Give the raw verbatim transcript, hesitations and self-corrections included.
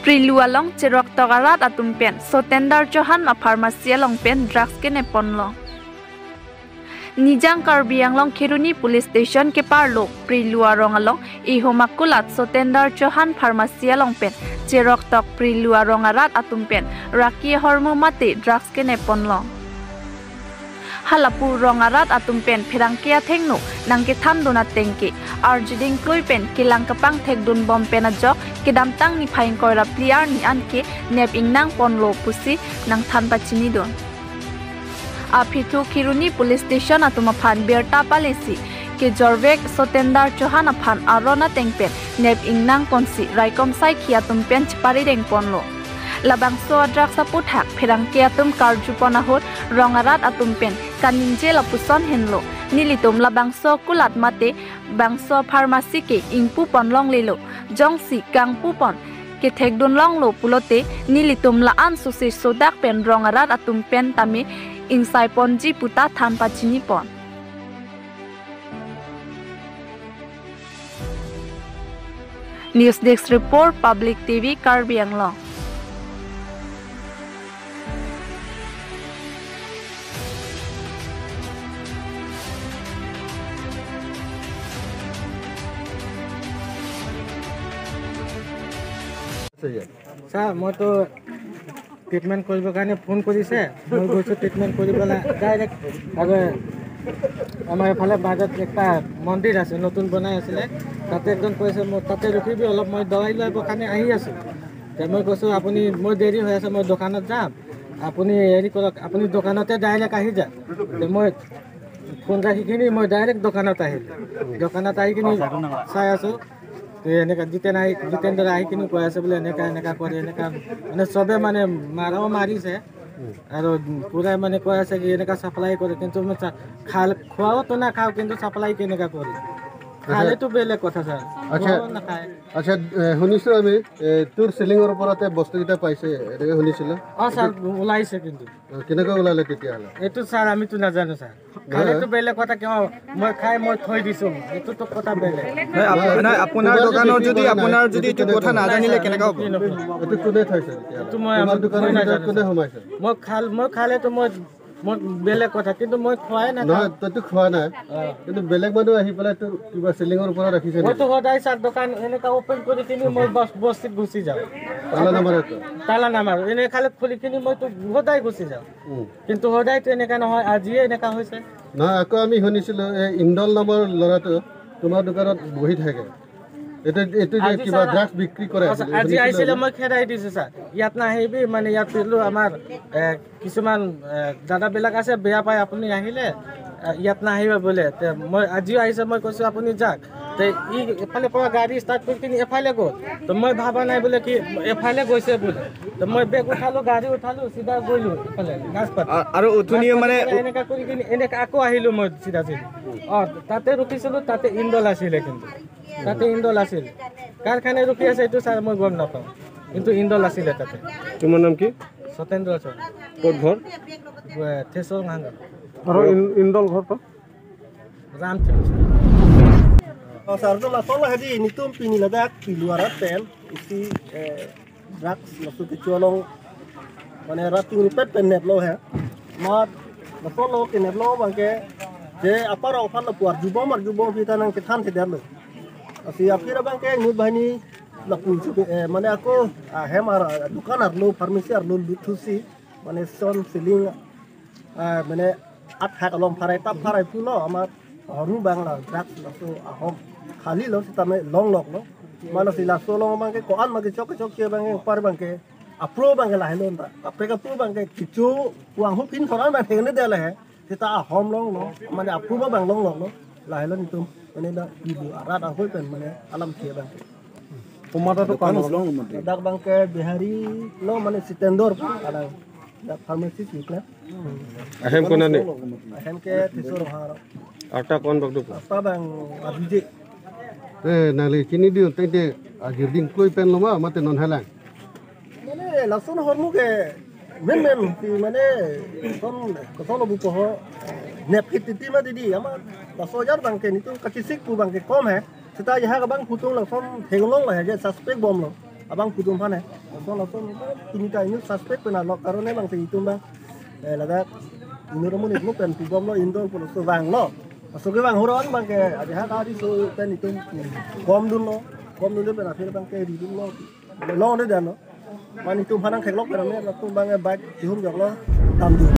Prilu along cheroktok arat atum pen Sotendar Chauhan a pharmacy along pen drugs kenep ponlo. Nijang Karbi Anglong Kheroni Police Station keparlo Prilu arong along ihum akulat Sotendar Chauhan pharmacy along pen cheroktok Prilu arong arat atum pen raki ahormu mate drugs kenep ponlo. Halapu rong arat atum pen pherangke athengno nangkethandun ateng ke arjuding klui pen kelang kapangthekdun bom pen ajok kedamtang niphai ingkoi ra phli arni an ke nep ingnang ponlo pusi nangthan pachinidun. Aphi thu Kheroni Police Station atum aphan birta palisi kejorvek Sotendar Chauhan aphan aron ateng pen nep ingnang ponsi raikom saikhi atum pen cheparideng ponlo. Labangso a drugs aputhak pherangke atum karju pon ahut rong arat atum pen kaningje lapuson henlo. Nelitum labangso kulat mate bangso pharmacy ke ingpu pon longlelo. Jongsi kangpu pon kethekdun longlo pulote nelitum la-an susi sodak pen rong arat atum pen tame ingsai ponji puta than pachini pon. News Desk Report, Public T V, Karbi Anglong. Sir, মইতো ট্ৰিটমেণ্ট কৰিবৰ কাৰণে ফোন কৰিছে, মই গৈছোঁ ট্ৰিটমেণ্ট কৰিবলৈ ডাইৰেক্ট। আৰু আমাৰ এইফালে মাজত এটা মন্দিৰ আছে, নতুন বনাই আছিলে, তাতে একজন কৈছে, "মই তাতে ৰখিবি অলপ, মই দৱাই লৈ আহিবৰ কাৰণে আহি আছোঁ।" তে মই কৈছোঁ, "আপুনি, মই দেৰি হৈ আছে, মই দোকানত যাম, আপুনি হেৰি কৰক, আপুনি দোকানতে ডাইৰেক্ট আহি যাওক।" তে মই ফোন ৰাখি কিনি মই ডাইৰেক্ট দোকানত আহিলোঁ। দোকানত আহি কিনি চাই আছোঁ, তে এনেকা জিতেন আহি, জিতেন্দ্ৰ আহি কিনি কৈ আছে বোলে, "এনেকা, এনেকা কৰে, এনেকা।" মানে চবে মানে মাৰাও মাৰিছে আৰু পুৰা মানে কৈ আছে কি এনেকা চাপ্লাই কৰে, কিন্তু মই চা-, খাল-, খোৱাওতো নাখাওঁ, কিন্তু চাপ্লাই কেনেকা কৰে? খালেতো বেলেগ কথা, ছাৰ। আচ্ছা। খোৱাও নাখায়। আচ্ছা, এ, শুনিছোঁ আমি, এ, তোৰ চিলিঙৰ ওপৰতে বস্তুকেইটা পাইছে, এনেকে শুনিছিলোঁ। অ, ছাৰ, ওলাইছে কিন্তু। অ, কেনেকৈ ওলালে তেতিয়াহ'লে? এইটো, ছাৰ, আমিতো নাজানো, ছাৰ। খালেতো বেলেগ কথা, কিয় মই খাই মই থৈ দিছোঁ, এইটোতো কথা বেলেগ। নহয়, আপ-, নহয়, আপোনাৰ দোকানত যদি, আপোনাৰ যদি এইটো কথা নাজানিলে কেনেকা হ'ব? এইটো কোনে থৈছে তেতিয়াহ'লে? এইটো মই, তোমাৰ দোকানৰ ভিতৰত কোনে সোমাইছে? মই খাল-, মই খালেতো মই, মই বেলেগ কথা, কিন্তু মই খোৱাই নাখাওঁ। নহয়, তইতো খোৱা নাই। অ। কিন্তু বেলেগ মানুহ আহি পেলাই তোৰ কিবা চিলিঙৰ ওপৰত ৰাখিছে নেকি? মইতো সদায় ছাৰ দোকান এনেকা অপেন কৰি কিনি মই বস-, বস্তিত গুচি যাওঁ। তালা নামাৰে তো? তালা নামাৰো, এনে খালি খুলি কিনি মইতো সদায় গুচি যাওঁ। উম। কিন্তু সদায়তো এনেকা নহয়, আজিয়ে এনেকা হৈছে। নহয়, আকৌ আমি শুনিছিলো এই ইন্দল নামৰ ল'ৰাটো তোমাৰ দোকানত বহি থাকে। এইটো, এইটো যে আজি কিবা ছাৰ, ড্ৰাগছ বিক্ৰী কৰে, আচ্ছা, বুলি আজি শুনিছিলো আহিছিলে, আমি। মই খেদাই দিছো ছাৰ। ইয়াত নাহিবি, মানে ইয়াত বোলো আমাৰ, এ, কিছুমান, এ, দাদাবিলাক আছে, বেয়া পায় আপুনি আহিলে, এ, ইয়াত নাহিব বোলে। তে মই আজিও আহিছে, মই কৈছো আপুনি যাক। তে ই এফালে পৰা গাড়ী ষ্টাৰ্ট কৰি কিনি এফালে গ'ল। তো মই ভাবা নাই বোলে কি এফালে গৈছে বোলে। তো মই বেগ উঠালো, গাড়ী উঠালো, চিধা গ'লো এফালে নাচপাতি। আ-, আৰু উঠুনিয়ে মানে নাচপাতি ফালে এনেকা কৰি কিনি এনেকা আকৌ আহিলো মই চিধা চিধি। অ, তাতে ৰখিছিলো, তাতে ইন্দল আছিলে কিন্তু। তাতে ইন্দল আছিল। কাৰ কাৰণে ৰখি আছে এইটো ছাৰ মই গম নাপাওঁ। কিন্তু ইন্দল আছিলে তাতে। তোমাৰ নাম কি? সত্যেন্দ্ৰ শৰ্মা। ক'ত ঘৰ? এ, থেচৰ ভাঙা। আৰু ইন-, ইন্দল ঘৰ ক'ত? Ram Terus. Oh, sardo la sola hadi nitum pini ladak pilu arat pen isi, eh, drugs laso kecho along mane rat tingri pet pen neplo he. Mat laso lo ke neplo abangke je apar ofan lapu arjubom arjubom kita nangkethan thedetlo. Lasi aphir abangke inut banghini lapu, eh, mane ako, ah, hem ar, dukan arlo, pharmacy arlo luthusi mane son selling, ah, mane athak along pharai tap pharai pulo, amat ahormu abang la drugs laso ahom khali lo sitame longloklo. Mane si laso along abangke ko-an abangke chok chok ke abangke upar abangke apro abangke lahelo ta. Apre ka apro abangke kecho wang ho phin thoran abang thengnedet lahe. Sita ahom longlo, mane apro abang longloklo. Lahelo nitum, mane la ibu arat ahoi pen mane alam ke abangke. Pemata tu kanus long mati. Ladak abangke Bihari lo mane Sitendor pu kadang. Dak pharmacy sih kan. Ahem konat ni? Ahem ke Tisur Har. Arta ko-an bak do? Arta abang Abhijit. Eh, nangli chini dun tengte ajir ding kloi pen lo ma, mate non halang. Mane lason ahormu ke men men si mane son, son lo buko ho. Nepkit titi ma didi, ama laso ajar abang ke netum kachesik pu abang ke kom he. Seta ajahak abang putung lason theklong lo he, je suspect bomlo. Abang putung aphan he. Lason lason tini ta inut suspect pen alok karone abang si itum abang. Eh, ladak inut amonit mo pen pubomlo, indol pu laso vanglo. Laso kevang hura-an abang ke ajahak adi so pen itum bomdunlo. Bomdun pen akhir abang ke ridunlo. Long de dan lo. Mane itum aphan nangtheklok pen ame latum abang bike chihum joklo, damdun.